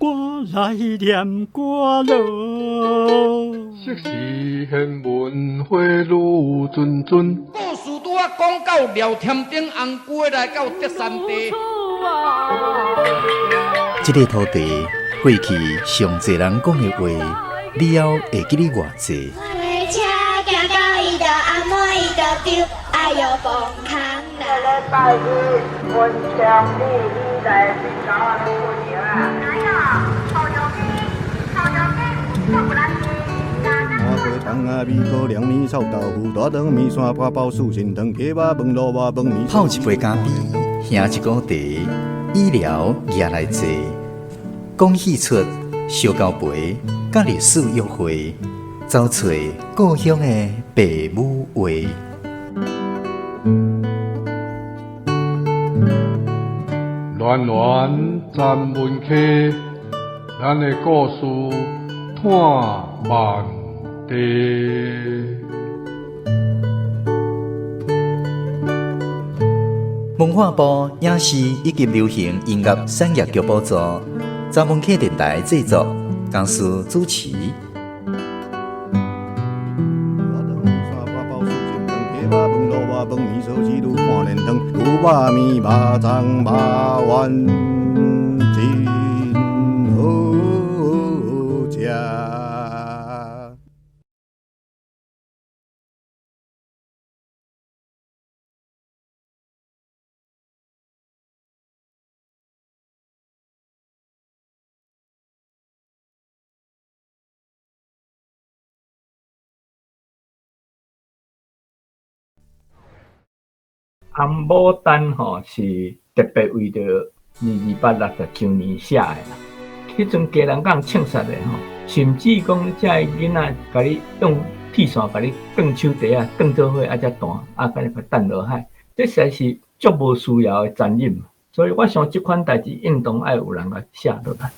我來念歌囉。昔時玄文花愈谆谆。故事拄仔講到廖添丁紅龜來到德山地。這个土地過去上濟人講的話，了後會記得偌濟？泡一杯咖啡，喝一壺茶，醫療也來坐，講戲出燒交陪，佮歷史約會，走揣故鄉的爸母話。戀戀三文溪，咱的故事伴萬地。文化部影視以及流行音樂產業局補助，查文溪電台製作，公司主持。紅牡丹吼是特別為著22860周年寫的啦。彼陣家人講銃殺的吼，甚至講這个囡仔共你用鐵線共你斷手蹄仔，斷做伙啊才彈，啊共你擲落海，這實在是足無需要的殘忍。所以我想這款代誌應當愛有人共寫落來。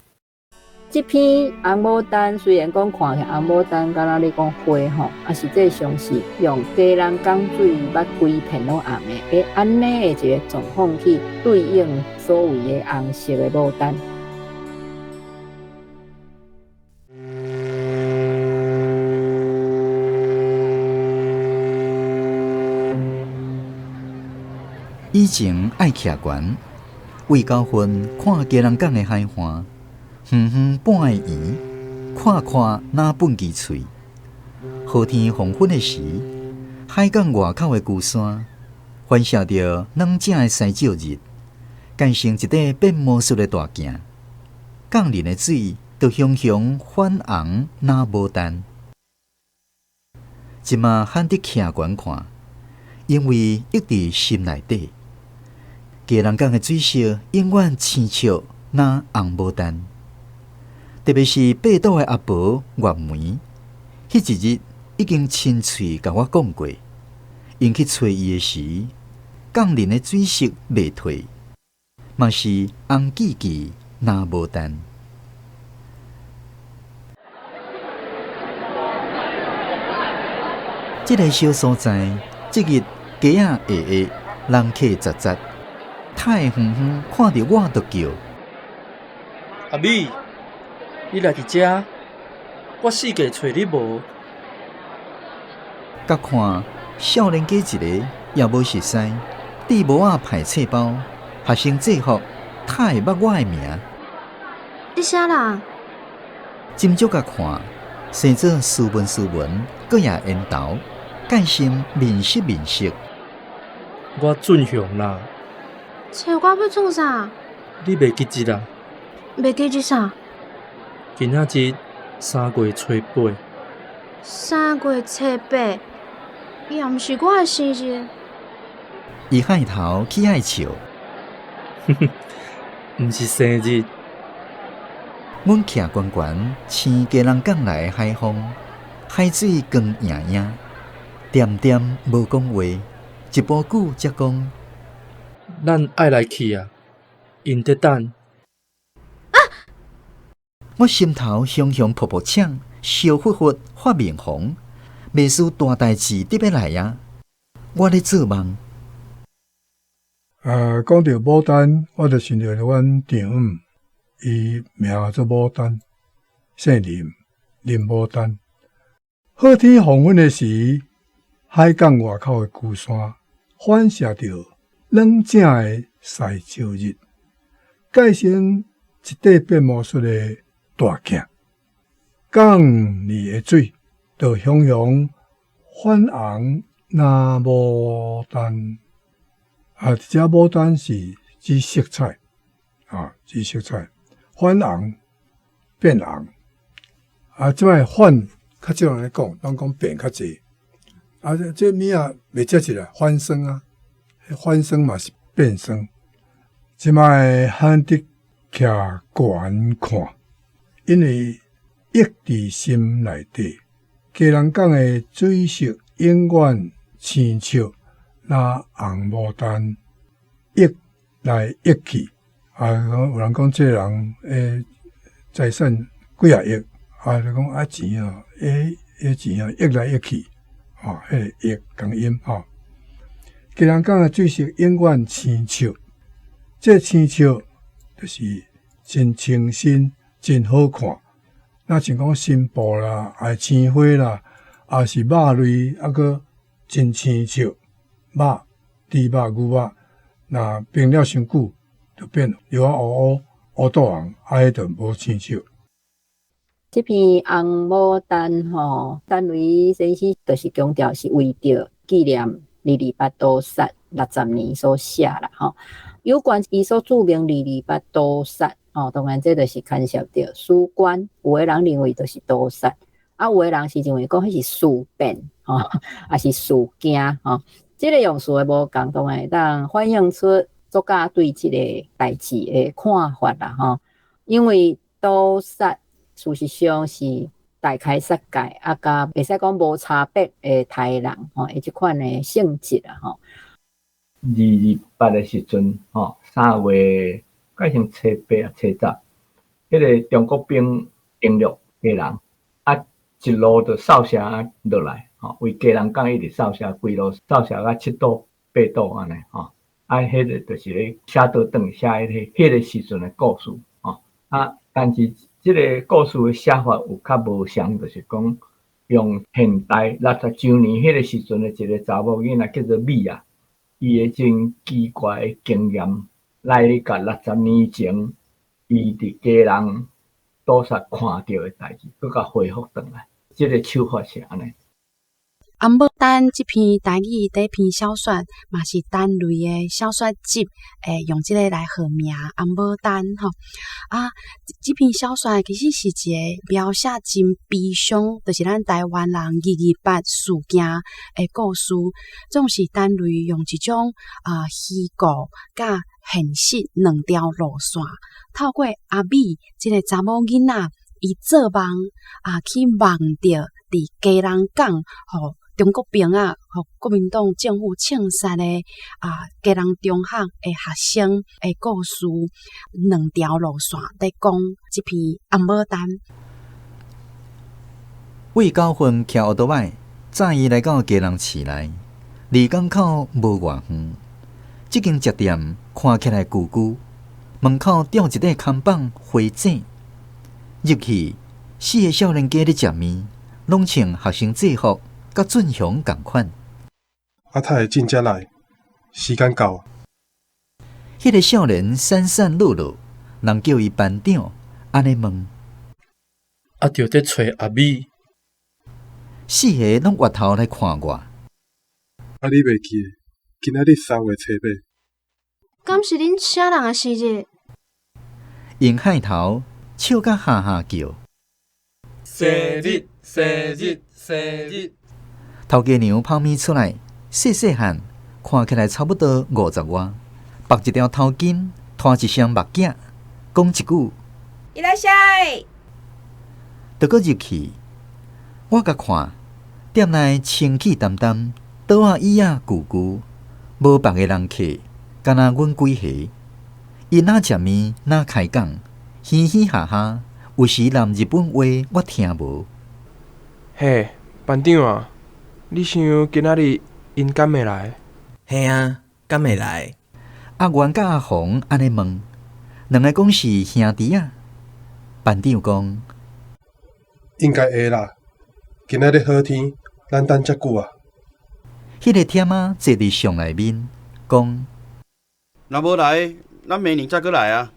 這篇紅牡丹雖然講看起來紅牡丹，敢若咧講花吼，啊實際上是用基隆港水捌規片攏紅的，按呢的一个狀況去對應所謂的紅色的牡丹。以前愛徛懸，為九份看基隆港的海岸。遠遠半會圓，看看若畚箕喙。好天黃昏的時，海港外口的龜山，反射著軟正的西照日，變成一塊變魔術的大鏡。降臨的水都雄雄反紅，若牡丹。這馬罕得徛懸看，因為一佇心內底。基隆港的水色永遠清澈，若紅牡丹。特別是八堵的阿婆月梅，彼一日已經親喙共我講過，𪜶去揣伊的時，降臨的水色袂褪，嘛是紅記記若牡丹。這个小所在，這日街仔下下人客雜雜，太遠遠看著我就叫阿美。你來佇遮，我四界揣你無。佮看少年家一个也無熟似，戴帽仔排冊包，學生制服，哪會捌我的名？你啥人？斟酌共看，生做斯文斯文，閣也緣投，介心面色面色。我俊雄啦。揣我欲創啥？你袂記得啊？袂記得啥？今仔日三月初八。三月初八，也毋是我的生日。伊害頭起愛笑。毋是生日。阮徛懸懸，生基隆港來的海風，海水光焱焱，恬恬無講話，一晡久才講。咱愛來去啊，𪜶佇等。啊！我心頭雄雄噗噗搶，燒忽忽發面紅，袂輸大代誌得欲來啊！我咧做夢。講著牡丹，我就想著阮丈姆，伊名做牡丹，姓林，林牡丹。好天黃昏的時，海港外口的龜山反射著冷正的西照日，蓋成一塊變魔術的大鏡。港裡的水就雄雄泛紅若牡丹。啊，這牡丹是指色彩，啊，指色彩泛紅變紅。啊，這擺泛較少人咧講，攏講變較濟。啊，這物仔袂食一個反酸啊，反酸嘛是變酸。這擺罕得徛懸看，因為憶佇心內底，基隆港的水色永遠清澈，若紅牡丹，憶來憶去。啊，有人講這個人的財產幾仔億，啊，就講啊錢啊，彼錢啊，憶來憶去，啊，彼個憶仝音吼。基隆港的水色永遠清澈，這個清澈就是真清新、真好看。若像講新布啦、愛青花啦，抑是肉類，猶閣真清澈。肉、豬肉、牛肉，若冰了傷久，就變油仔烏烏、烏肚紅，啊，彼就無清澈。這篇紅牡丹吼，陳雷先生就是強調是為著紀念二二八屠殺60年所寫啦吼。有關伊所註明二二八屠殺吼，當然這就是牽涉著史觀，有的人認為就是屠殺，啊，有的人是認為講彼是事變吼，抑是事件吼。這個用詞的無仝，當然會當反映出作家對這個代誌的看法啦吼。因為屠殺事實上是大開殺戒，啊，佮會使講無差別的刣人吼，的這款的性質啦吼。 228的時陣吼，3月改成初八啊初十，彼個中國兵登陸基隆，啊，一路就掃射落來，吼，為基隆港一直掃射，規路掃射到7堵8堵按呢，吼，啊，彼個就是咧寫倒轉寫彼個時陣的故事，吼，啊，但是這個故事的寫法有較無相，就是講用現代60周年彼個時陣的一個查某囡仔叫做米仔，伊的真奇怪的經驗，來共60年前伊佇基隆屠殺看著的代誌，閣共恢復轉來。這個手法是按呢。紅牡丹這篇台語短篇小說，嘛是陳雷的小說集，會用這个來號名《紅牡丹》吼。啊，這篇小說其實是一个描寫真悲傷，就是咱台灣人228事件的故事。總是陳雷用一種啊虛構佮現實兩條路線，透過阿美這个查某囡仔，伊做夢啊去夢著佇基隆港，予中國兵仔，予國民黨政府槍殺的啊，基隆中學的學生的故事，兩條路線咧講這篇紅牡丹。為九份騎歐多擺，載伊來到基隆市內，離港口無偌遠。這間食店看起來舊舊，門口吊一塊看板花井。入去，四个少年家咧食麵，攏穿學生制服，佮俊雄仝款。啊，太會進遮來，時間到。彼个少年閃閃落落，人叫伊班長，按呢問。啊，著佇揣阿美。四个攏越頭來看我。啊，你袂記得今仔日3月初八？敢是恁啥人的生日？𪜶害頭笑甲哈哈叫。生日，生日，生日。頭家娘拋物出來，細細漢，看起來差不多五十外，縛一條頭巾，拖一雙目鏡，講一句：いらっしゃい。就閣入去，我共看，店內清氣澹澹，桌仔椅仔舊舊，無別个人客，干焦阮幾个。𪜶若食麵，若開講，嘻嘻哈哈，有時南日本話我聽無。嘿，班長啊，你想今仔日𪜶敢會來？嘿啊，敢會來？阿元佮阿紅按呢問，兩个講是兄弟仔。班長講：應該會啦。今仔日好天，咱等遮久啊。彼个忝仔坐佇上內面，講：若無來，咱明年再閣來啊。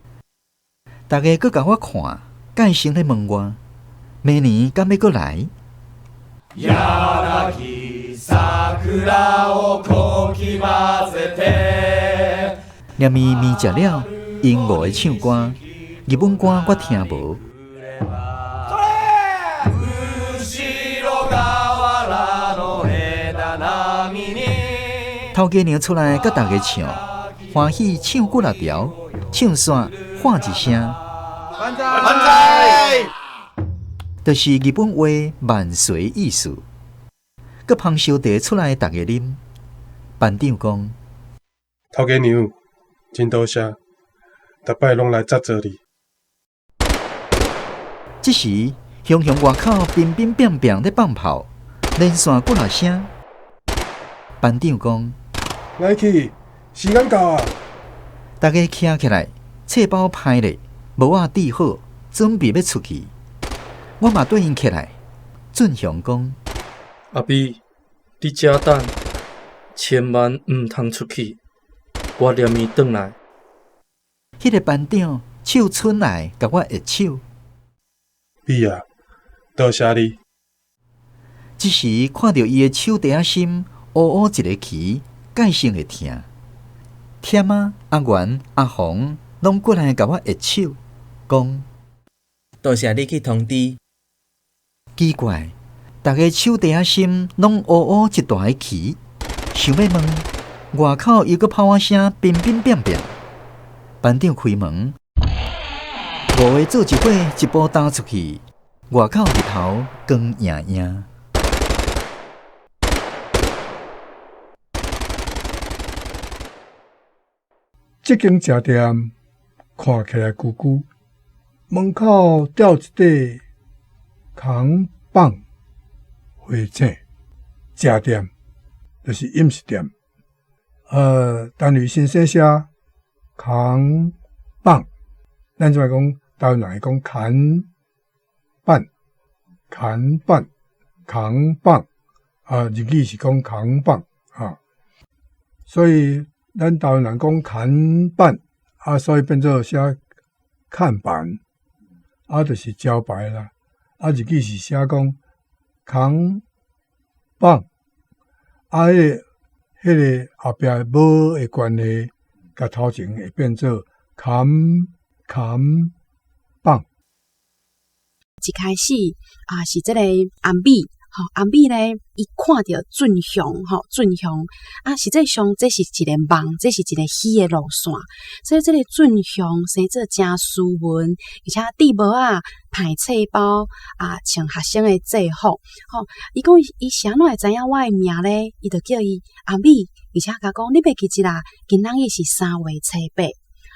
逐家閣共我看，蓋先咧問我，明年敢欲閣來？連麵麵食了，𪜶五个唱歌，日本歌我聽無。頭家娘出來佮大家唱，歡喜唱幾若條，唱煞喊一聲，萬歳！就是日本話萬歲意思。閣捧燒茶出來，逐家啉。班長講：頭家娘，真多謝，逐擺攏來贊助你。這時，雄雄外口乒乒乓乓咧放炮，連續幾若聲。班長講：來去，時間到啊！逐家徛起來，冊包歹咧，帽仔戴好，準備欲出去。我嘛綴𪜶起來。俊雄講：阿美，佇遮等，千萬毋通出去，我連伊轉來。彼个班長手伸來，共我握手。美啊，多謝你。這時看著伊的手袋仔心烏烏一个起，蓋性會疼。忝仔、阿元、阿紅攏過來共我握手，講：多謝你去通知。奇怪，逐家手袋仔心攏烏烏一大个起，想欲問，外口又閣炮仔聲乒乒乓乓。班長開門，五个做一伙一步踏出去，外口日頭光焱焱。這間食店看起來舊舊，門口吊一塊扛棒花井，食店就是飲食店。陳雷先生寫扛棒，咱這擺講台灣人會講砍板、砍板、扛棒，啊，日語是講扛棒啊，所以咱台灣人講砍板，啊，所以變做寫看板，啊，就是招牌啦。啊，日語是寫講扛棒，啊，彼个後壁無的關係，共頭前會變做砍砍棒。一開始啊，是這个阿美，吼，阿美咧，伊看著俊雄，吼，俊雄啊，實際上這是一個夢，這是一個虛的路線。所以這個俊雄生做誠斯文，而且戴帽仔、戴冊包啊，穿學生的制服。吼，伊講伊是按怎會知影我的名咧？伊就叫伊阿美，而且共講你欲記得啦，今仔日是3月初8。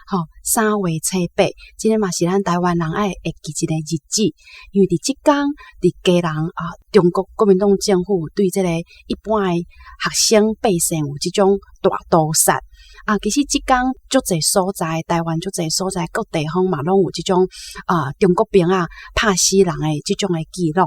吼，3月初8，這个嘛是咱台灣人愛會記一個日子，因為佇這工，佇家人啊，中國國民黨政府對這個一般的學生百姓有這種大屠殺啊。其實這工足濟所在，台灣足濟所在，各地方嘛攏有這種啊，中國兵啊拍死人的這種的記錄。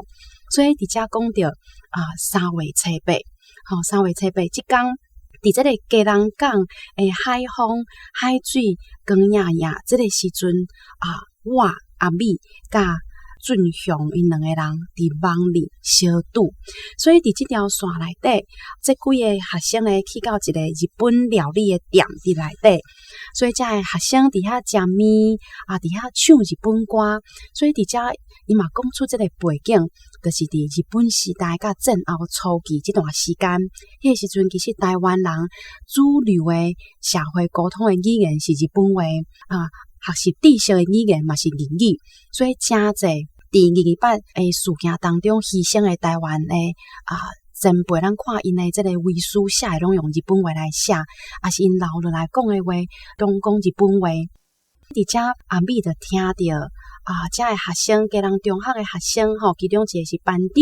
所以佇遮講著啊，3月初8，吼，3月初8，這工。佇這個基隆港的海風、海水光焱焱，這個時陣啊，我阿美佮俊雄𪜶兩個人佇夢裡相拄，所以佇這條線內底，這幾个學生咧去到一個日本料理的店佇內底，所以這个學生佇遐食麵啊，佇遐唱日本歌，所以佇遮伊嘛講出這個背景，就是佇日本時代佮戰後初期這段時間，彼個時陣其實台灣人主流的社會溝通的語言是日本話啊。學習知識的語言嘛是日語，所以誠濟佇228的事件當中犧牲的台灣的啊前輩，咱看𪜶的這个遺書寫的攏用日本話來寫，啊是𪜶留落來講的話，攏講日本話。佇遮阿美就聽著啊啊，遮的學生，基隆中學的學生吼，其中一个是班長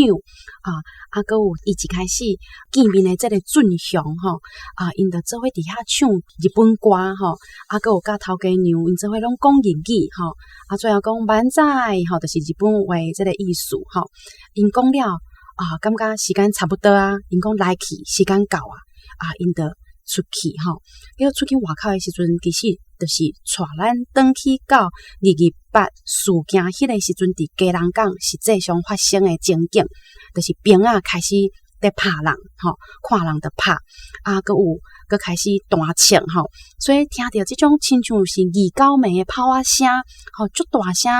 啊，啊，閣有伊一開始見面的這個俊雄吼，啊，𪜶就做伙佇遐唱日本歌吼，啊，閣有佮頭家娘𪜶做伙攏講日語吼，啊，最後講萬歳吼，就是日本話這個意思吼。𪜶講了啊，感覺時間差不多啊，𪜶講來去時間到啊，啊，𪜶就出去吼。結果出去外口的時陣，其實就是帶咱轉去到228事件彼个時陣，佇基隆港實際上發生的情景，就是兵仔開始佇拍人吼，看人就拍，啊，閣有閣開始彈槍吼，所以聽著這種親像是二九暝的炮仔聲，吼，足大聲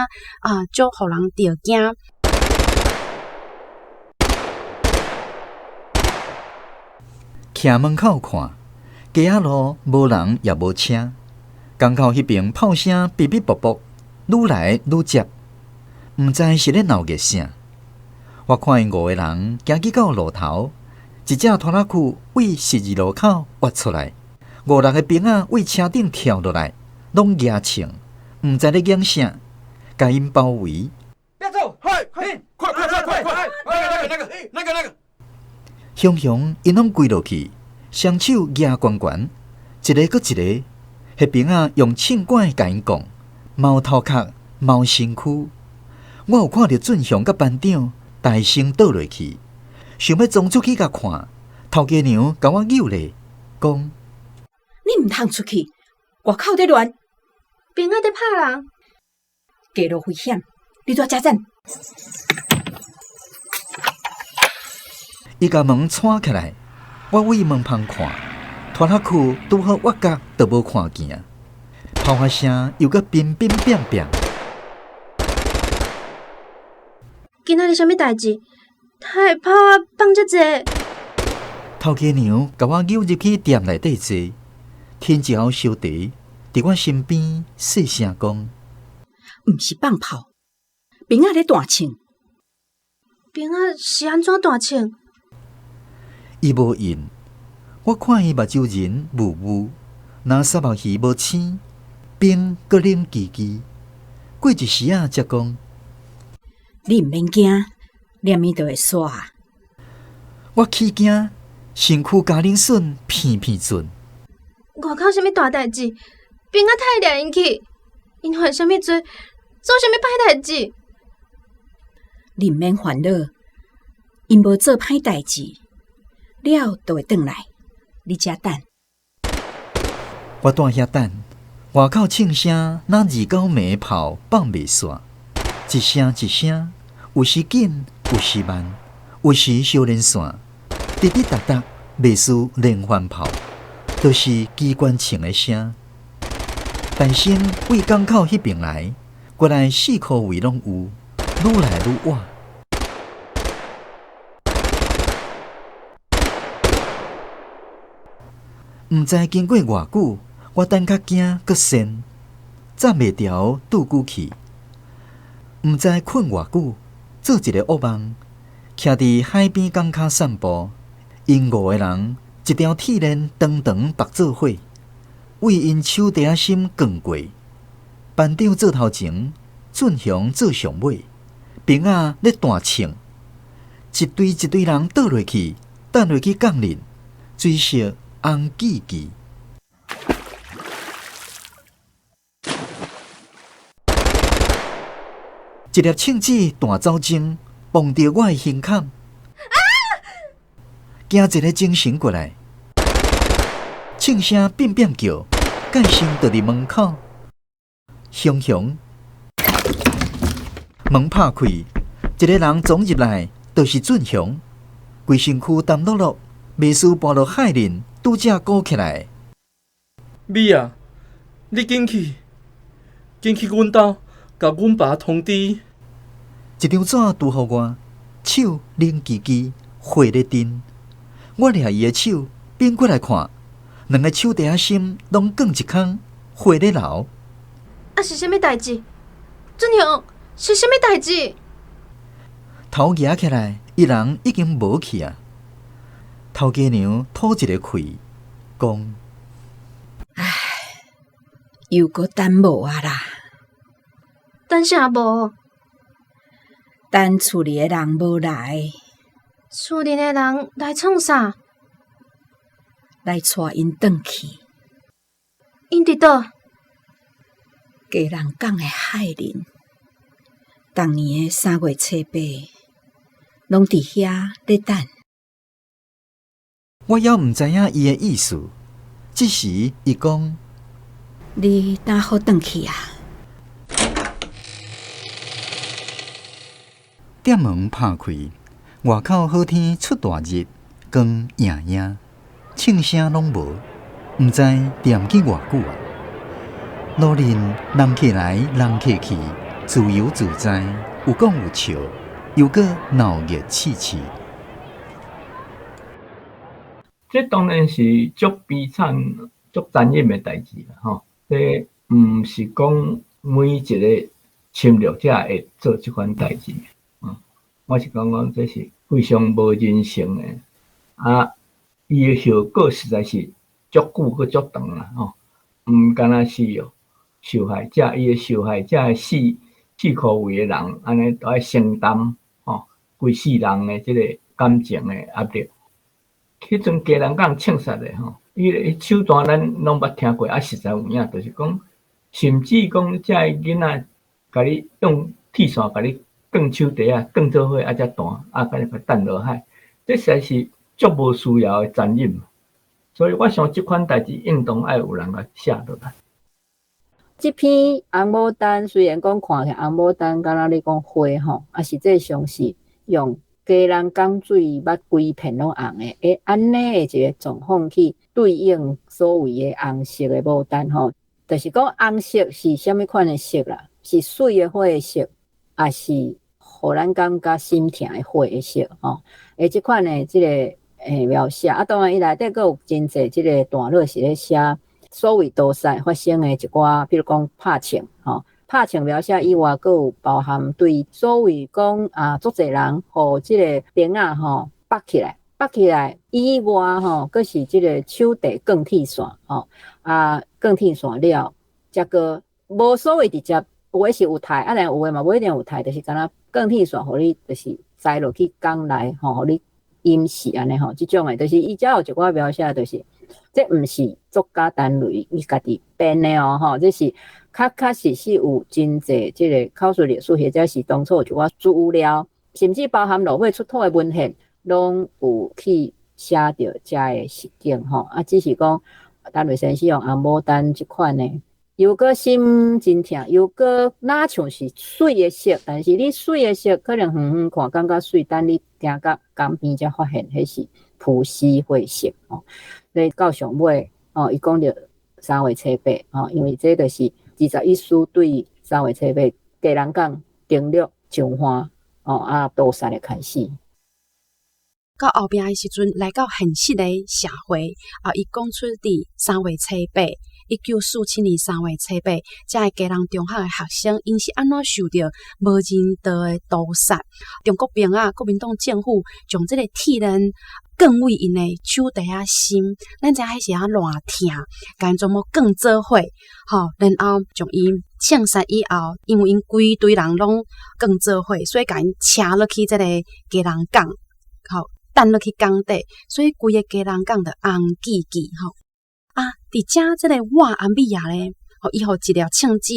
啊，足予人著驚。徛門口看，街仔路無人也無車，港口彼邊炮聲嗶嗶啵啵，愈來愈接，毋知是咧鬧熱啥。我看𪜶五个人行去到路頭，一隻拖拉庫對十字路口挖出來，五六个兵仔對車頂跳落來，攏舉槍，毋知咧講啥，共𪜶包圍。別走！快快快快快快！那個那個那個那個。雄雄𪜶攏跪落去，雙手舉懸懸，一个閣一个，彼兵仔用銃管共𪜶講，貓頭殼、貓身軀。我有看著俊雄佮班長大聲倒落去，想欲衝出去共看，頭家娘共我扭咧，講：你毋通出去，外口佇亂，兵仔佇拍人，街路危險，你佇遮等。伊共門閂起來，我對門旁看，拖拉庫拄好挖角都無看見，炮火聲又閣乒乒乓乓。今仔日啥物代誌？他的炮仔放遮濟。頭家娘共我扭入去店內底坐，添一壺燒茶，佇我身邊細聲講：毋是放炮，兵仔咧彈槍。兵仔是按怎彈槍？伊無應，我看伊目睭仁霧霧，若虱目魚無青，冰閣冷吱吱。過一時仔才講：你毋免驚，念伊就會煞。我起驚，身軀加冷筍片片震。外口啥物大代誌？兵仔太掠𪜶去，𪜶犯啥物罪？做啥物歹代誌？你毋免煩惱，𪜶無做歹代誌。了就會轉來，你遮等。我蹛遐等，外口銃聲若二九暝炮放袂煞，一聲一聲，有時緊，有時慢，有時相連線，滴滴答答，袂輸連環炮，都是機關槍的聲。大聲對港口彼邊來，過來四箍圍攏有，愈來愈倚。毋知經過偌久，我等較驚閣鉎，站袂牢，倒久去。毋知睏偌久，做一个惡夢，徛佇海邊港跤散步，𪜶五个人一條鐵鏈長長縛做伙，為𪜶手袋仔心扛過。班長做頭前，俊雄做上尾，兵仔咧彈槍，一隊一隊人倒落去，等落去降臨，水色紅記記。一粒銃子彈走鐘，碰著我的胸坎，驚一个精神過來，銃聲變變叫，蓋先就佇門口，雄雄，門拍開，一个人衝入來，就是俊雄，規身軀澹漉漉，袂輸跋落海裡，拄才鼓起來。美啊，你緊去，緊去阮兜，共阮爸通知。一張紙拄予我，手冷吱吱，火咧震。我掠伊的手，反過來看，兩个手袋仔心攏卷一空，血咧流。啊，是啥物代誌？俊雄，是啥物代誌？頭舉起來，伊人已經無去啊。頭家娘吐一个氣，講：唉，又閣耽誤啊啦！等啥无？等厝里的人无来。厝里的人来创啥？来带𪜶转去。𪜶伫佗？基隆港的海林，逐年的3月初8，拢伫遐咧等。我犹毋知影伊的意思，这时伊讲：你担好转去啊？店门拍开，外口好天出大日，光影影，唱声拢无，毋知踮去偌久啊。路人人客来人客去，自由自在，有讲有笑，又阁闹热刺刺。这当然是足悲惨、足残忍的代志啦，吼！这毋是讲每一个侵略者会做这款代志，我是感觉这是非常无人性的，啊，伊的后果实在是足久阁足长啦，吼！毋干焦是受害者，伊的受害者的四四箍围的人，按呢都爱承担，吼，规世人的这个感情的压力。彼阵基隆港枪杀的吼，伊个手段咱拢捌听过，啊，实在有影，就是讲，甚至讲这个囡仔，共你用铁线共你断手蹄仔，断做伙啊，才弹，啊，共你弹落海，这实在是足无需要的残忍。所以我想这款代志应当爱有人共写落来。这篇红牡丹虽然讲看起来红牡丹，敢若咧讲花吼，啊，实际上是用基隆港水捌规片拢红的，会按呢的一个状况去对应所谓的红色的牡丹吼，就是讲红色是啥物款的色啦？是水的花的色，抑是予咱感觉心疼的花的色吼？会这款的这个描写，啊，当然伊内底阁有真济这个段落是咧写所谓屠杀发生的一寡，比如讲拍枪吼。拍枪描写以外，阁有包含对所谓讲啊，足济人予这个钉仔吼绑起来，绑起来以外吼，阁是这个手提钢铁线吼，啊，钢铁线了，才阁无所谓直接，有的是有刣，啊，但有的嘛无一定有刣，就是敢若钢铁线予你就是栽落去江内吼，予你淹死按呢吼，这种的，就是伊遮有一寡描写，就是这毋是作家陈雷伊家己编的哦吼，这是确确实实有真济这个口述历史，或者是当初有一寡资料，甚至包含落尾出土的文献，拢有去写著遮的实景吼。啊，只是讲陈雷先生用红牡丹这款的，又阁心真疼，又阁若像是水的色，但是你水的色可能远远看感觉水，等你行到江边才发现彼是浮尸血色吼。所以到上尾吼，伊讲著3月初8吼，因为这就是21师对3月初8基隆港登陆彰化吼，啊，屠杀的开始。到后壁的时阵，来到现实的社会，啊，伊讲出伫3月初8，1947年3月初8，遮个基隆中学的学生，𪜶是按怎受著无人道的屠杀？中国兵啊，国民党政府将这个铁链断为𪜶的手蹄仔心，咱知影彼时啊偌疼，共𪜶全部断做伙，吼，然后将伊枪杀以后，因为𪜶规堆人拢断做伙，所以共𪜶车落去这个基隆港，吼，掷落去港底，所以规个基隆港就红记记，吼。啊，伫遮这个瓦安米亚咧，吼，伊予一粒枪子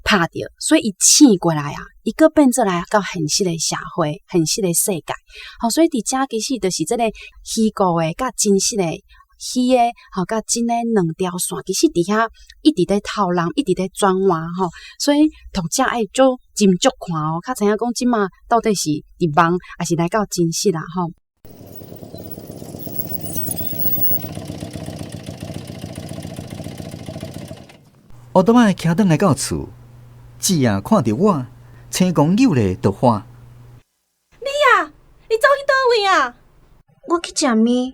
拍著，所以伊醒过来啊，伊阁变做来到现实的社会、现实的世界，吼，所以伫遮其实就是这个虚构的佮真实的虚的，吼，佮真的两条线，其实伫遐一直咧透人，一直咧转换，吼，所以读者爱足斟酌看哦，较知影讲这马到底是伫梦，抑是来到真实啦，吼。乌多仔骑转来到厝，姊仔看著我，青光扭咧就喊：你啊，你走去佗位啊？我去食面。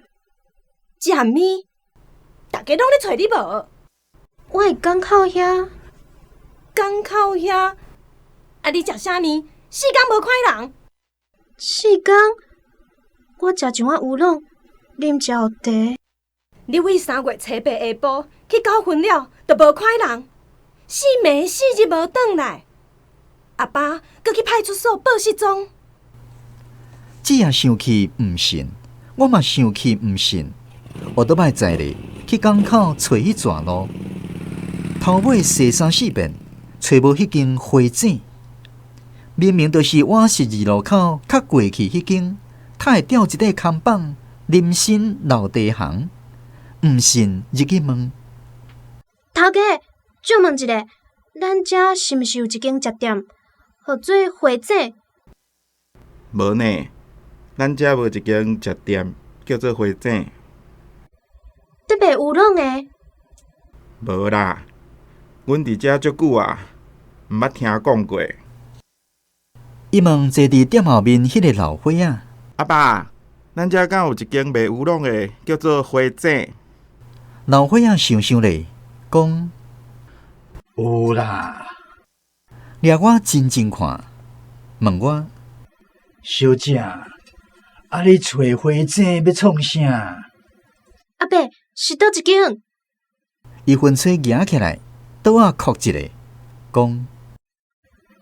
食面？大家拢咧揣你无？我伫港口遐。港口遐？啊，你食啥面？四工无看人。四工？我食一碗乌龙，啉一壶茶。你为3月初8下晡去九份了，就无看人，4暝4日无转来。阿爸閣去派出所報失蹤。姊也生氣毋信，我嘛生氣毋信。烏桌擺再咧去港口揣彼逝路，頭尾踅三四遍，揣無彼間花井。明明就是倚十字路口較過去彼間，才會吊一塊看板，林森老地行。毋信入去問。頭家，借問一下，咱遮是毋是有一間食店，號做花井？無呢，咱遮無一間食店叫做花井。咧賣烏龍的？無啦，阮佇遮足久啊，毋捌聽講過。伊問坐佇店後面彼個老歲仔。阿爸，咱遮敢有一間賣烏龍的，叫做花井？老歲仔想想咧，講有啦。掠我真真看，問我：小姐，啊你揣花井欲創啥？阿伯，是佗一間？伊薰吹舉起來，桌仔叩一下，講：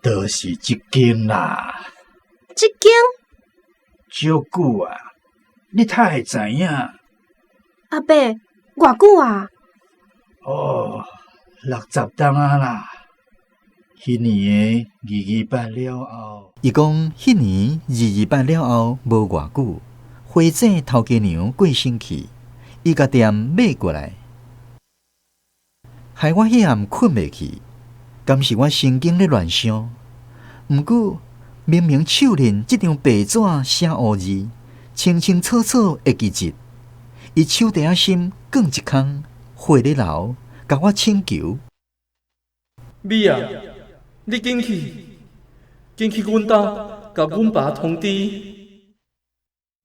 就是這間啦。這間？足久啊，你呾會知影？阿伯，偌久啊？哦，60冬啊啦。彼年的228了後。伊講彼年228了後無偌久，花井頭家娘過身去，伊共店買過來，害我彼暗睏袂去，敢是我神經咧亂想？毋過明明手面這張白紙寫烏字，清清楚楚會記得。伊手袋仔心囥一空，血咧流，共我請求。美啊，你緊去，緊去阮兜，共阮爸通知。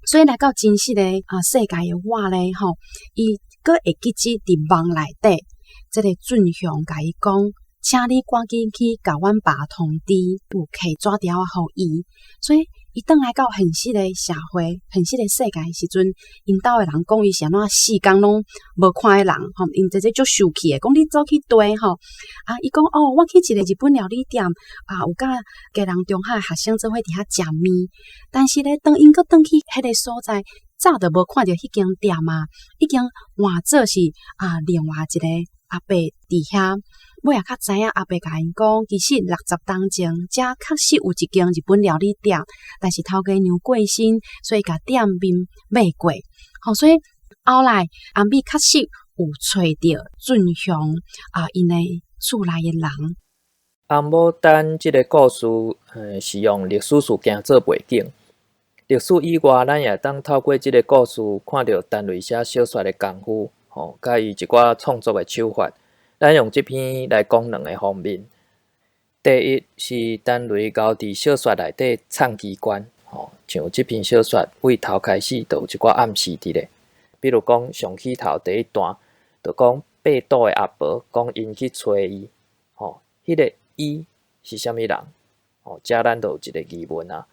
所以來到真實的啊世界的我咧，吼，伊閣會記得佇夢內底，這个俊雄共伊講，請你趕緊去共阮爸通知，有提紙條仔予伊。所以伊轉來到現實的社會、現實的世界的時陣，𪜶兜的人講伊是按怎四工攏無看彼人，吼，𪜶這這足生氣的，講你走去佗吼，啊，伊講哦，我去一个日本料理店，啊，有佮基隆中學學生做伙佇遐食麵，但是咧，當𪜶閣轉去彼個所在，早就無看著彼間店啊，已經換做是啊另外一個阿伯佇遐。尾仔較知影阿伯共𪜶講，其實60冬前，遮確實有一間日本料理店，但是頭家娘過身，所以共店面賣過。吼，所以後來阿美確實有揣著俊雄啊，𪜶的厝內的人。紅牡丹這个故事，是用歷史事件做背景。歷史以外，咱也會當透過這个故事，看著陳雷寫小說的功夫，吼，佮伊一寡創作的手法。咱用這篇來講兩个方面。第一是陳雷𠢕佇小說內底藏機關，吼，像這篇小說對頭開始就有一寡暗示佇咧。比如講上起頭第一段，就講爬賭的阿婆講𪜶去揣伊，吼，彼个伊是啥物人？吼，遮咱就有一个疑問啊。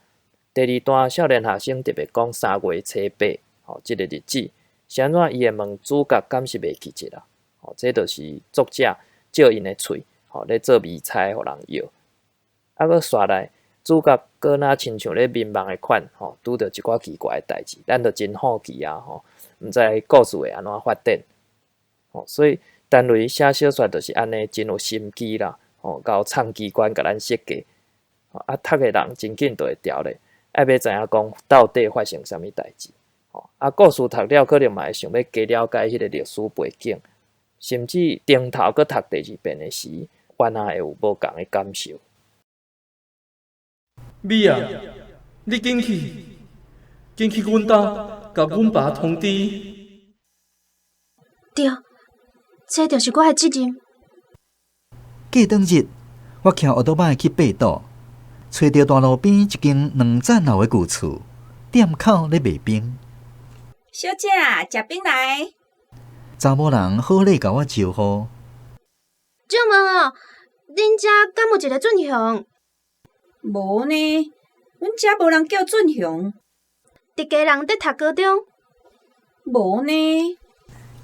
第二段少年學生特別講3月初8，吼，這个日子是按怎伊會問主角敢是袂記得啊？吼，這就是作者借𪜶的喙，吼，咧做謎猜，予人搖。啊，閣煞來，主角閣若親像咧眠夢的款，吼，拄著一寡奇怪的代誌，咱就真好奇啊，吼，毋知故事會按怎發展。吼，所以陳雷寫小說就是按呢，真有心機啦，吼，𠢕藏機關共咱設計。啊，讀的人真緊就會牢咧，愛欲知影講到底發生啥物代誌。吼，啊，故事讀了可能嘛會想欲加了解彼个歷史背景。甚至頂頭閣讀第二遍的時，原來會有無仝的感受。美啊，你緊去，緊去阮兜，共阮爸通知。對，這就是我的責任。過當日，我騎烏桌擺去爬賭，揣著大路邊一間兩層樓的舊厝，店口咧賣冰。小姐，食冰來。查某人好禮共我招呼。借問哦，恁遮敢有一个俊雄？無呢，阮遮無人叫俊雄。佇基隆咧讀高中？無呢。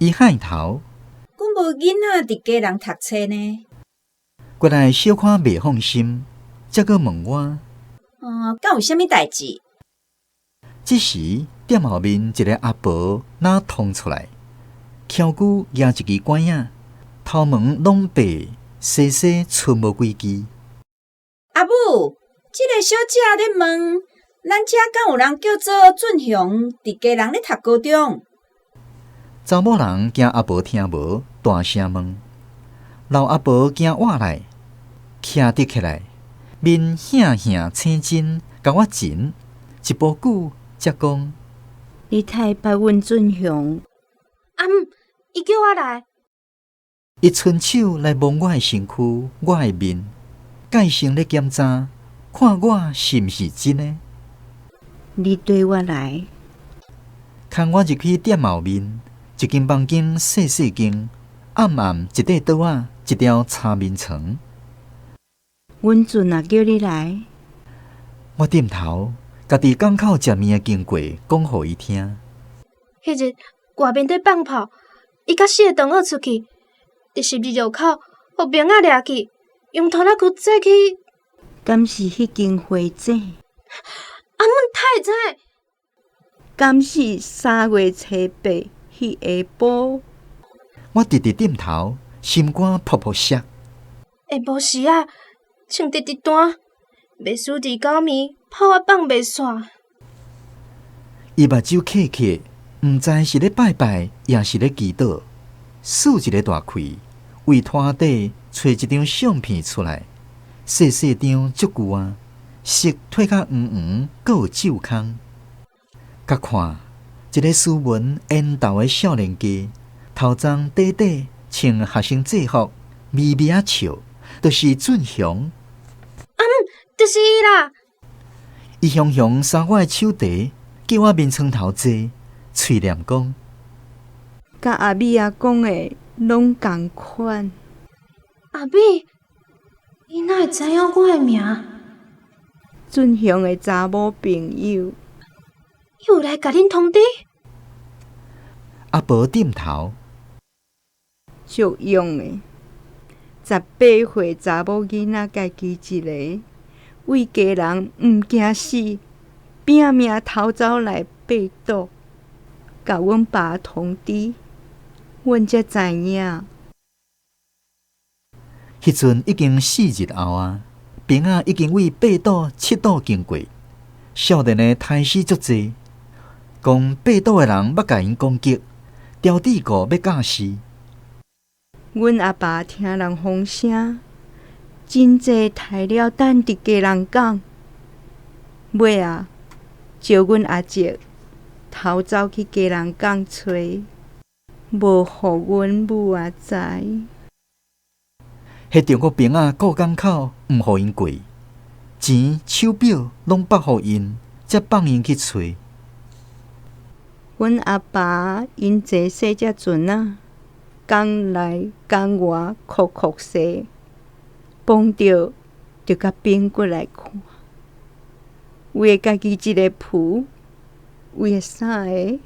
伊幌頭。阮無囡仔佇基隆讀冊呢。原來小可袂放心，才閣問我。嗯，敢有啥物代誌？這時，店後面一个阿婆若衝出來，蹺久舉一支拐仔，頭毛攏白，細細賰無幾支。阿母，這个小姐咧問，咱遮敢有人叫做俊雄，佇基隆咧讀高中？查某人驚阿婆聽無，大聲問。老阿婆驚倚來，徛直起來，面顯顯青筋，共我前一步久，才講：你太捌阮俊雄？阿姆，伊叫我來。伊伸手來摸我的身軀，我的面，蓋先咧檢查，看我是毋是真的。你綴我來。牽我入去店後面，一間房間細細間，暗暗一塊桌仔，一張柴眠床。阮俊也叫你來。我點頭，共佇港口食麵的經過講予伊聽。彼日外面佇放炮，伊佮四个同學出去，佇十字路口，予兵仔掠去，用拖拉機載去。敢是彼間花井？阿姆，哪會知？敢是3月初8彼下晡？我直直點頭，心肝噗噗摔。下晡時仔，穿直直單，袂輸二九暝，炮仔放袂煞。伊目睭瞌瞌，毋知是咧拜拜，抑是咧祈禱。舒一个大氣，為拖底揣一張相片出來，細細張足舊啊，色褪較黃黃，閣有皺空。佮看一个斯文緣投的少年家，頭鬃短短，穿學生制服，微微仔笑，就是俊雄。阿姆，就是伊啦！伊雄雄捎我的手提，叫我眠床頭坐，喙念講：佮阿美仔講的攏仝款。阿美，伊哪會知影我的名？俊雄的查某朋友。伊有來共恁通知？阿婆點頭。足勇的，18歲查某囡仔，家己一个，為基隆毋驚死，拼命逃走來八堵，共阮爸通知，阮才知影。彼陣已經4日後啊，兵仔已經為八堵、七堵經過，少年的刣死足濟，講八堵的人欲共𪜶攻擊，刁智顧欲教示。阮阿爸聽人風聲，真濟刣了等佇基隆港，尾仔招阮阿叔逃走去基隆港揣，無予阮母仔知。彼中國兵仔顧港口，毋予𪜶過，錢、手錶攏縛予𪜶，才放𪜶去揣。阮阿爸𪜶坐細隻船仔，港內港外哭哭踅，碰著就共反過來看，為著家己一个匏，為著三个、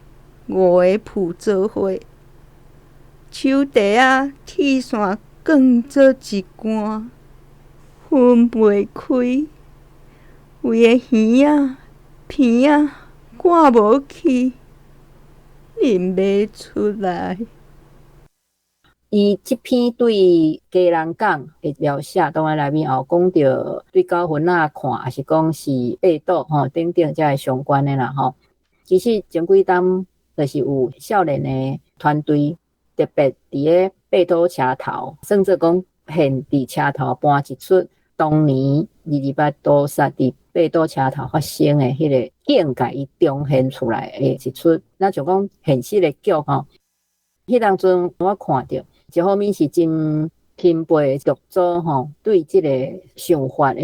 五个匏做伙，手提仔鐵線捲做一竿，分袂開，為的魚仔、鼻仔趕無去，認袂出來。伊這篇對基隆港的描寫，當然內面也有講著對九份仔看，抑是講是八堵吼等等這个相關的啦吼。其實前幾冬就是有少年的團隊特別佇咧八堵車頭，算做講現佇車頭搬一齣當年228屠殺佇八堵車頭發生的彼个境界，伊重現出來的一齣，咱就講現實的劇吼。彼當陣我看著，一方面是真欽佩劇組吼，對這个想法的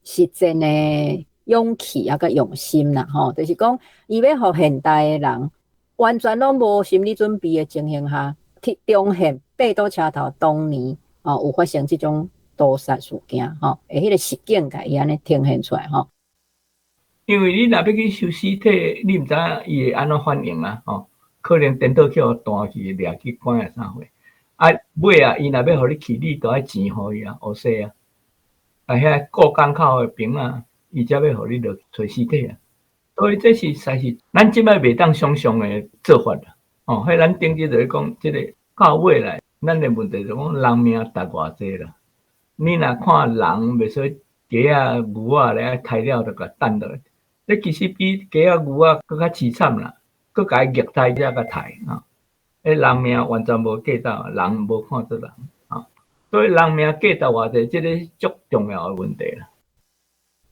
實踐的勇氣啊，佮用心啦吼，就是講伊欲予現代的人完全攏無心理準備的情形下，去重現八堵車頭當年哦有發生這種屠殺事件吼，的彼个實景，共伊按呢呈現出來吼。因為你若欲去收屍體，你毋知影伊會按怎反應啊吼，可能顛倒去予彈去掠去關啊啥貨。啊，尾啊，伊若欲予你去，你都愛錢予伊啊，烏西啊。啊，遐顾港口的兵仔，伊才欲予你落揣尸体啊。所以这是实在是咱这摆袂当想象的做法啦。哦，彼咱顶日就是讲，这个到尾来，咱的问题就讲人命值偌济啦。你若看人，袂说鸡仔、牛仔咧刣了就共掷落，这其实比鸡仔、牛仔阁较凄惨啦，阁共伊虐待才共刣啊。彼人命完全无价值，人无看做人啊。所以人命价值偌济，这个足重要的问题啦。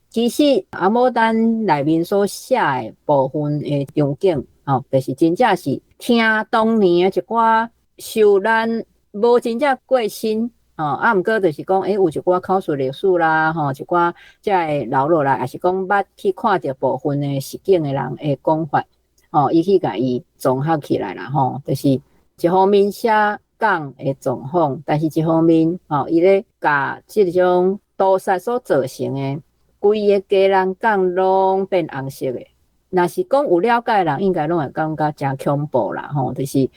其实红牡丹内面所写的部分的场景，吼，就是真正是听当年的一寡受难无真正过身，吼，啊，毋过就是讲，有一寡口述历史啦，吼，一寡才会留落来，抑是讲捌去看著部分的实景的人的讲法，吼，伊去共伊综合起来啦，吼，就是一方面写港的状况，但是一方面，吼，伊咧共这种屠杀所造成的规个基隆港拢变红色的。若是讲有了解的人，应该拢会感觉诚恐怖啦，吼，就是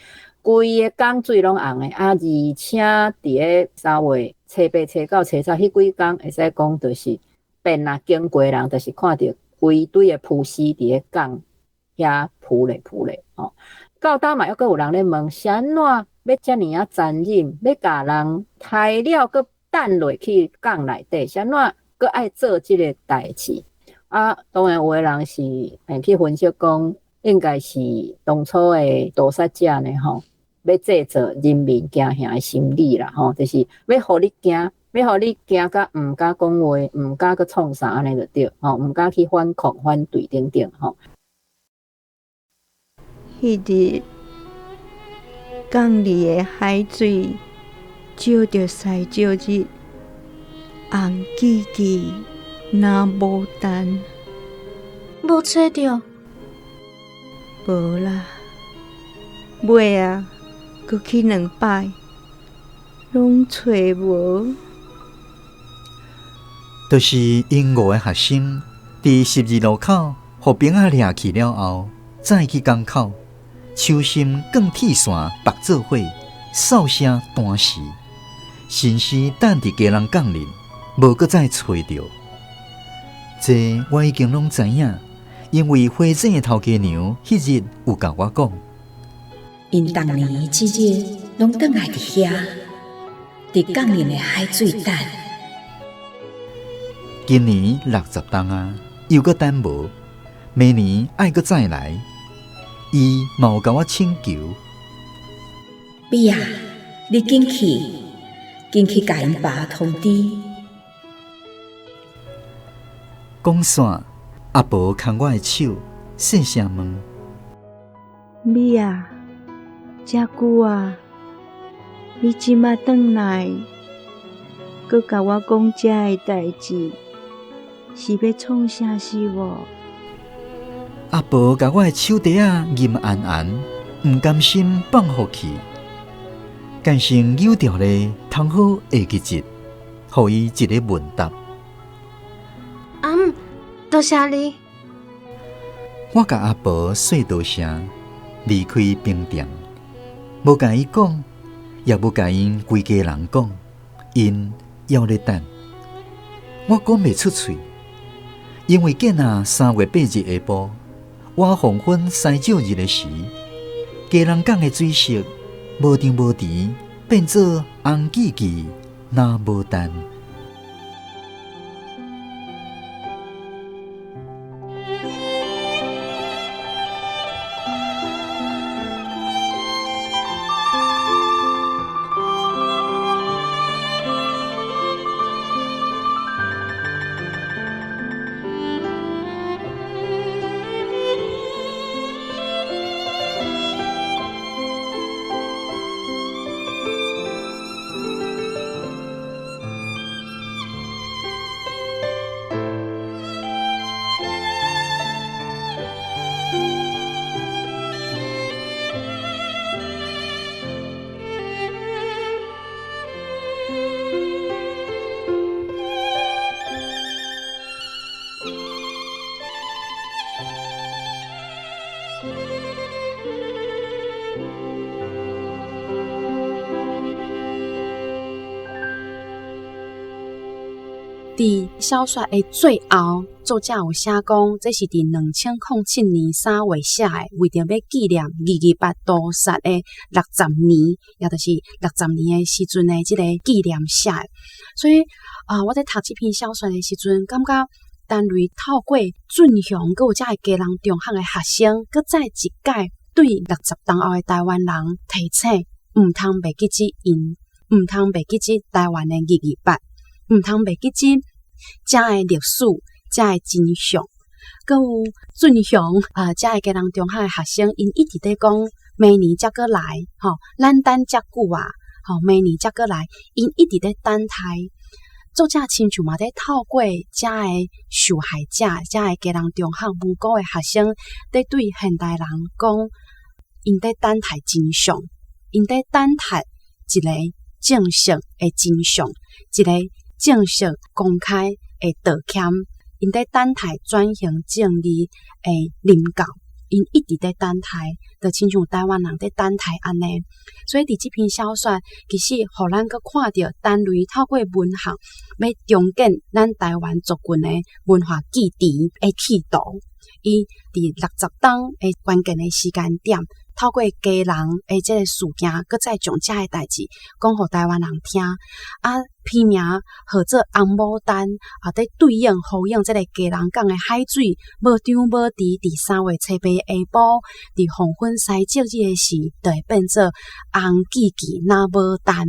规个港水拢红的，啊，而且伫咧3月初八、初九、初十彼几工，会使讲就是变啊，经过的人就是看著规堆的浮尸伫咧港遐浮咧浮咧，吼。到今嘛犹阁有人咧问，是按怎欲遮尔仔残忍，欲共人刣了阁掷落去港内底，是按怎阁爱做这个代志？啊，当然有的人是会去分析讲，应该是当初的屠杀者呢，吼，欲制造人民惊吓的心理啦，吼，就是欲予你惊，欲予你惊甲毋敢讲话，毋敢阁创啥按呢就对，吼，毋敢去反抗、反对等等，吼。彼日港里的海水照著西照日，红记记，若牡丹。无揣著？无啦，尾仔，阁去两摆，拢揣无。就是𪜶五个学生伫十字路口，予兵仔掠去了后，再去港口，手心卷铁线缚做伙，哨声弹时，神尸等伫基隆港里，无阁再揣著。这我已经拢知影，因为花井的头家娘彼日有共我讲，𪜶逐年这日拢转来伫遐，伫港里的海水等。今年60冬啊，又阁等无，明年爱阁再来。伊嘛有共我请求。美啊，你紧去，紧去共𪜶爸通知。讲煞，阿婆牵我的手，细声问：美啊，遮久啊，你这马转来，阁共我讲这个代志，是欲创啥事无？阿婆共我的手袋仔吟絚絚，毋甘心放予去，干成扭掉咧，通好会记一，予伊一个问答。阿姆，多谢你。我共阿婆说多谢，离开冰店，无共伊讲，也无共𪜶规家人讲，𪜶犹咧等。我讲袂出喙，因为见啊3月8日下晡，我黄昏西照日的时，基隆港的水色无甜无甜，变做红记记，若无淡。佇小說的最後，作者有寫講，這是佇2007年3月寫的，為著欲紀念228屠殺的六十年，也就是六十年的時陣的這个紀念寫的。所以啊，我佇讀這篇小說的時陣，感覺陳雷透過俊雄，閣有遮个基隆中學的學生，閣再一擺對60冬後的臺灣人提醒，毋通袂記得𪜶，毋通袂記得臺灣的228，毋通袂記得遮个歷史，遮个真相。閣有俊雄啊，遮个基隆中學的學生，𪜶一直佇講，明年才閣來，吼，咱等遮久啊，吼，明年才閣來，𪜶一直佇等待。作者親像嘛佇透過遮个受害者，遮个基隆中學無辜的學生，佇對現代人講，𪜶佇等待真相，𪜶佇等待一个正式的真相，一个正式公開的道歉，𪜶佇等待轉型正義的臨到，𪜶一直佇等待，就親像臺灣人佇等待按呢。所以佇這篇小說，其實予咱閣看著陳雷透過文學，欲重建咱臺灣族群的文化記憶的企圖。伊佇60冬的關鍵的時間點，透過基隆的這个事件，閣再將遮个代誌講予臺灣人聽。啊，篇名號做紅牡丹，啊，佇對應呼應這个基隆港的海水無張無弛，佇3月初8下晡，佇黃昏西照日的時，就會變做紅記記若牡丹。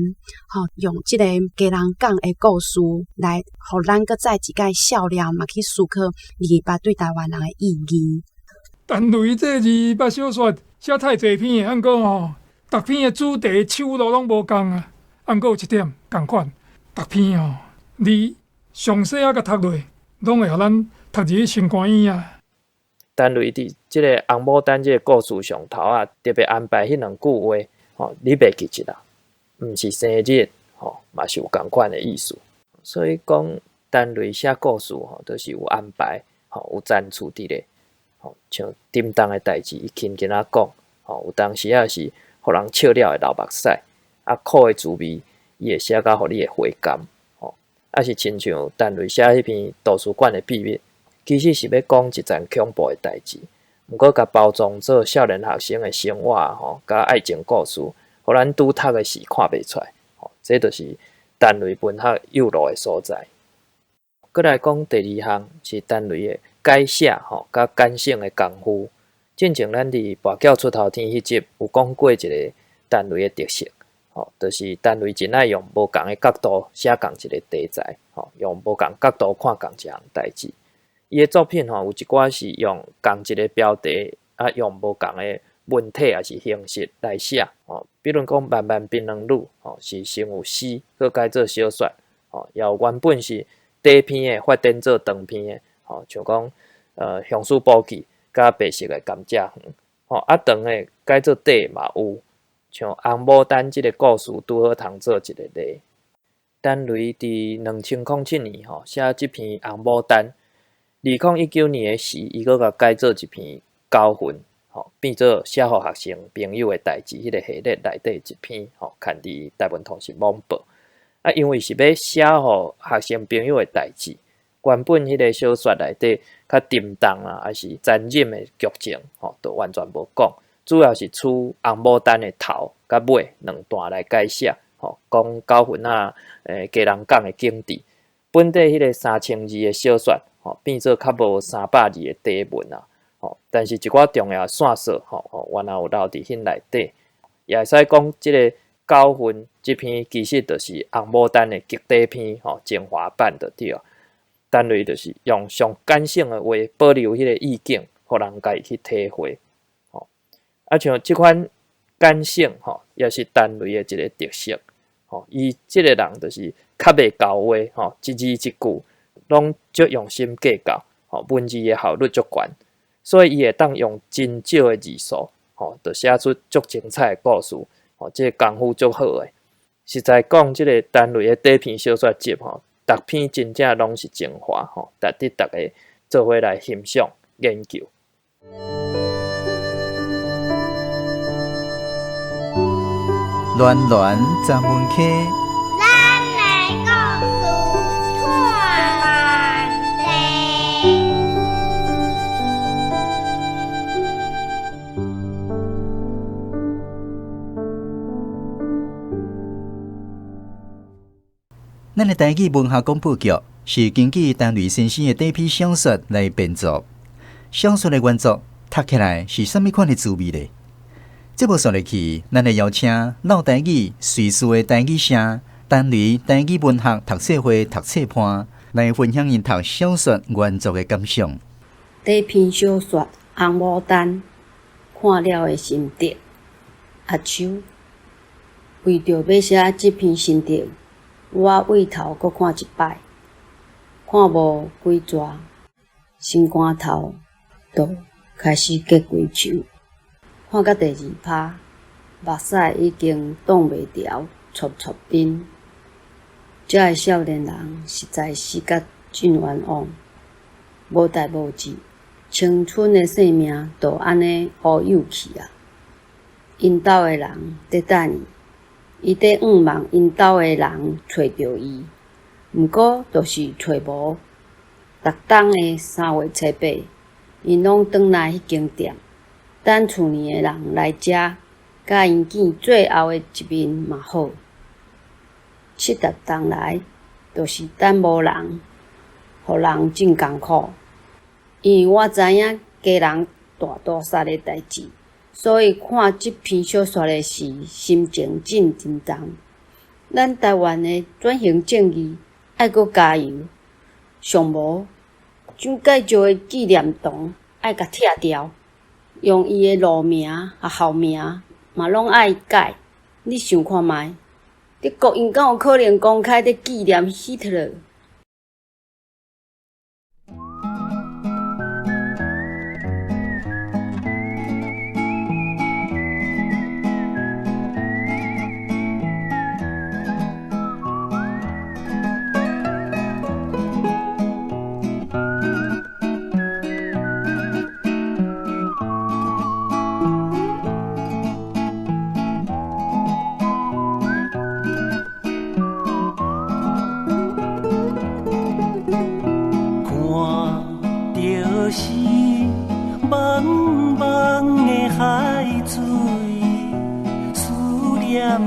吼，用這个基隆港的故事來，予咱閣再一擺少年嘛去思考228對臺灣人的意義。陳雷這228小說寫太濟篇的，毋過吼，逐篇的主題手路攏無仝啊。毋過有一點仝款，逐篇吼，你詳細仔共讀落，攏會予咱讀入去心肝耳啊。陳雷佇這个紅牡丹這个故事上頭啊，特別安排彼兩句話，吼，你袂記得啦，毋是生日，吼，嘛是有仝款的意思。所以講，陳雷寫故事吼，都是有安排，吼，有層次佇咧。吼，像沉重的代誌，伊輕輕仔講，吼，有當時仔是予人笑了會流目屎，啊，苦的滋味，伊會寫甲予你會回甘，吼，啊是親像陳雷寫彼篇圖書館的秘密，其實是欲講一層恐怖的代誌，毋過共包裝做少年學生的生活，吼，佮愛情故事，予咱拄讀的時看袂出來，吼，這就是陳雷文學有路的所在。閣來講第二項是陳雷的改寫吼，佮感性的功夫。進前咱佇跋筊出頭天彼集有講過一个陳雷的特色，吼，就是陳雷真愛用無仝的角度寫仝一个題材，吼，用無仝角度看仝一項代誌。伊的作品吼，有一寡是用仝一个標題，啊，用無仝的文體抑是形式來寫，吼，比如講《漫漫檳榔女》，吼，是先有詩，閣改做小說，吼，也有原本是短篇的發展做長篇的，吼，像講《鄉事簿記》佮白色的甘蔗園，吼，啊長的改做短的嘛有，像《紅牡丹》這个故事拄好通做一个例。陳雷佇2007年吼寫這篇《紅牡丹》，2019年的時，伊閣共改做一篇《九份》，吼，變做寫予學生朋友的代誌，彼个系列內底一篇，吼，刊佇台文通訊網報。啊，因為是欲寫予學生朋友的代誌，原本彼个小說內底較沉重啊，抑是殘忍的劇情，吼，都完全無講。主要是取紅牡丹的頭佮尾兩段來改寫，吼，講九份仔基隆港的景致。本底彼个3000字的小說，吼，變做較無300字的短文啊，吼。但是一寡重要線索，吼，原來有留佇彼內底，也會使講這个九份這篇其實就是紅牡丹的極短篇，吼，精華版就對了。陳雷就是用上感性的話保留彼个意境，予人家己去體會，吼。啊，像這款感性，吼，也是陳雷的一个特色，吼。伊這个人就是較袂厚話，吼，一字一句攏足用心計較，吼，文字的效率足懸，所以伊會當用真少的字數，吼，就寫出足精彩的故事，吼，這个功夫足好的。實在講，這个陳雷的短篇小說集，吼，逐篇真正攏是精華，吼，值得大家做伙來欣賞研究。暖暖十分溪，咱的故事拖。咱的台语文学广播剧是根据陈雷先生的短篇小说来编作，小说的原作读起来是啥物款的滋味呢？节目煞落去，咱会邀请落台语瑞士的台语声陈雷台语文学读册会读册伴来分享𪜶读小说原作的感想。短篇小说《红牡丹》看了的心得，阿秋为著欲写这篇心得，我对头阁看一摆，看无几逝，心肝头就开始结规树。看到第二拍，目屎已经挡袂牢，戳戳阵。遮个少年人实在死甲真冤枉，无代无志，青春的生命就按呢乌有去啊！𪜶兜的人伫等伊，伊伫向望𪜶兜的人揣著伊，毋过就是揣无。逐冬的3月初8，𪜶拢转来彼间店，等厝里的人来遮，佮𪜶见最后的一面嘛好。70冬来，就是等无人，予人真艰苦。因为我知影家人大屠杀的代誌，所以看這篇小說的時，心情真沉重。咱台灣的轉型正義愛閣加油，上無蔣介石的紀念堂愛共拆掉，用伊的路名佮校名嘛攏愛改。你想看覓？德國𪜶敢有可能公開咧紀念希特勒？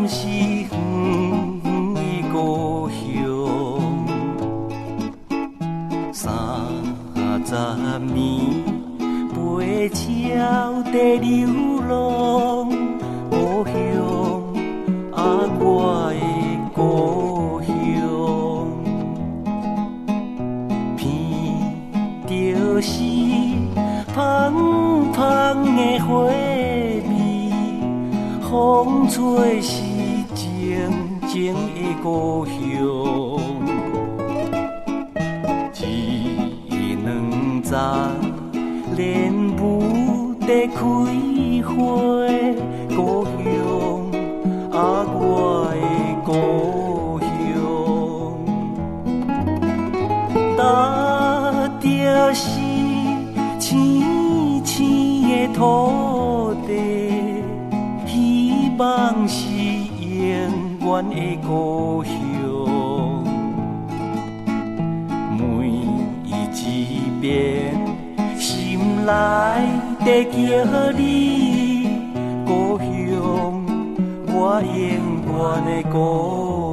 是远远的故乡，30年飞鸟在流浪，故乡啊，我的故乡，闻著是芳芳的花味，风吹是静静的故乡，一两丛莲雾在开花，故乡啊，我的故乡，踏著是青青的土地，希望是永远的故乡，每一遍心内在叫你故乡，我永远的故乡。